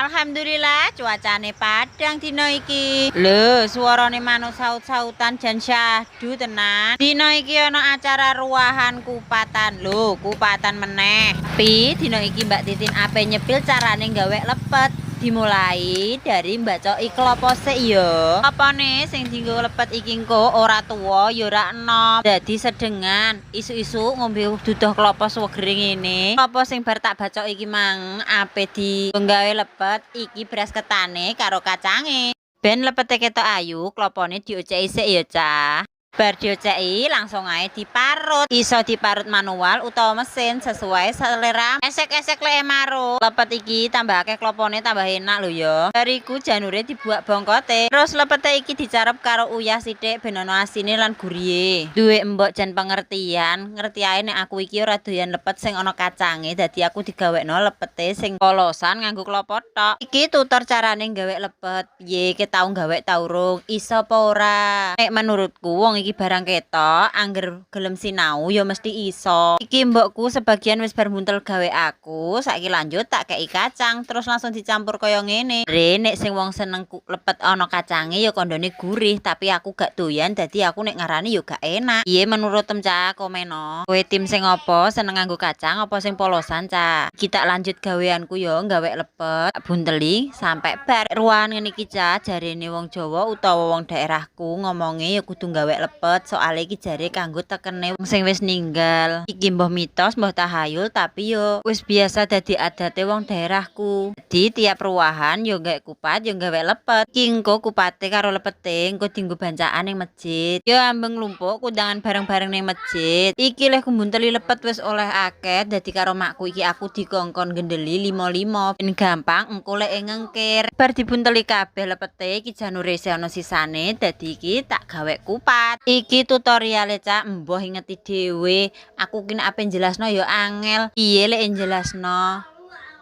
Alhamdulillah cuacane padang dina iki. Lho, suarane manuk saut-sautan jan syahdu tenan. Dina iki ana acara ruwahan kupatan. Lho, kupatan meneh. Tapi dina iki Mbak Titin ape nyepil carane gawe lepet. Dimulai dari mbacoki klopo sik ya. Klopone sing dienggo lepet iki engko ora tuwa ya ora enom. Dadi sedengan, isuk-isuk ngombe duduh klopo suwegere ngene. Klopo sing bar tak bacok iki mang ape di nggawe lepet iki beras ketane karo kacange. Ben lepete ketok ayu, klopone dioceki sik ya, Cah. Bar dioceki langsung ae diparut. Iso diparut manual utawa mesin sesuai selera. Esek-esek lek marut. Lepet iki tambah akeh klopone tambah enak lho ya. Bar iku janure dibuak bongkote. Terus lepete iki dicarep karo uyah sithik ben ana asine lan gurihe. Duwe embok jan pengertian, ngerti ae nek aku iki ora doyan lepet sing ana kacange, dadi aku digawekno lepete sing polosan nganggo klopo tok. Iki tutor carane gawe lepet. Piye ke tau gawe ta urung? Iso apa ora? Nek menurutku wong iki barang ketok, angger gelem sinau ya mesti iso. Iki mbokku sebagian wis bar buntel gawe aku, saiki lanjut tak kei kacang terus langsung dicampur kaya ngene. Re nek sing wong seneng lepet ana kacange ya kandhane gurih, tapi aku gak doyan dadi aku nek ngarani ya gak enak. Piye menurutem, Cah? Komeno. Kowe tim sing apa? Seneng nganggo kacang apa sing polosan, Cah? Iki tak lanjut gaweanku ya gawe lepet, tak bunteli sampai bar. Ruwahan ngene iki, Cah, jarene wong Jawa utawa wong daerahku ngomonge ya kudu gawe lepet, soale iki jare kanggo tekene wong sing wis ninggal. Iki mbuh mitos mbuh tahayul, tapi yo wis biasa dadi adate wong daerahku. Dadi tiap ruwahan yo gawe kupat yo gawe lepet. Iki engko kupate karo lepete engko dienggo bancaan ning masjid. Yo ambeng nglumpuk kondangan bareng-bareng ning masjid. Iki leh kubunteli lepet wis oleh akeh, dadi karo makku iki aku dikongkon gendeli limo-limo ben gampang engko lek ngengkir. Bar dibunteli kabeh lepete iki janure isih ana sisane, dadi iki tak gawe kupat. Iki tutoriale, Cak, embuh ingeti dhewe. Aku ki nek ape jelasno ya angel. Piye lek jelasno?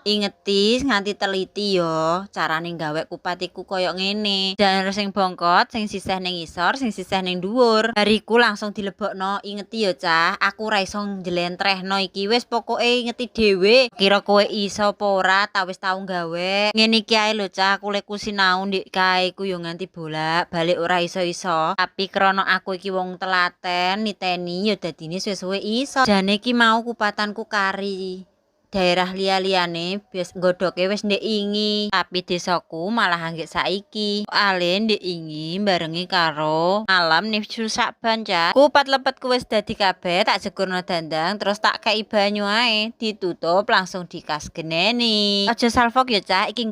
Ingeti nganti teliti yo carane gawe kupat iku koyo ngene. Janur sing bongkot, sing sisih ning ngisor, sing sisih ning dhuwur. Bar iku langsung dilebokno. Ingeti yo, Cah, aku ora iso njlentrehno iki. Wis pokoke ingeti dhewe. Kira kowe iso apa ora ta wis tau gawe. Ngene iki ae lho, Cah, aku lek sinau ndik kae iku yo nganti bolak-balik ora iso-iso. Tapi krana aku iki wong telaten niteni yo dadine suwe-suwe iso. Jane iki mau kupatanku kari. Daerah liya-liyane wis nggodhoke wis ndek ingi, tapi desaku malah anggek saiki. Soale ndek ingi barengi karo malam nisfu Sya'ban, Cah. Kupat lepetku wis dadi kabeh, tak jegurno dandang terus tak kei banyu ae, ditutup langsung dikas geneni. Aja salfok ya, Cah, iki.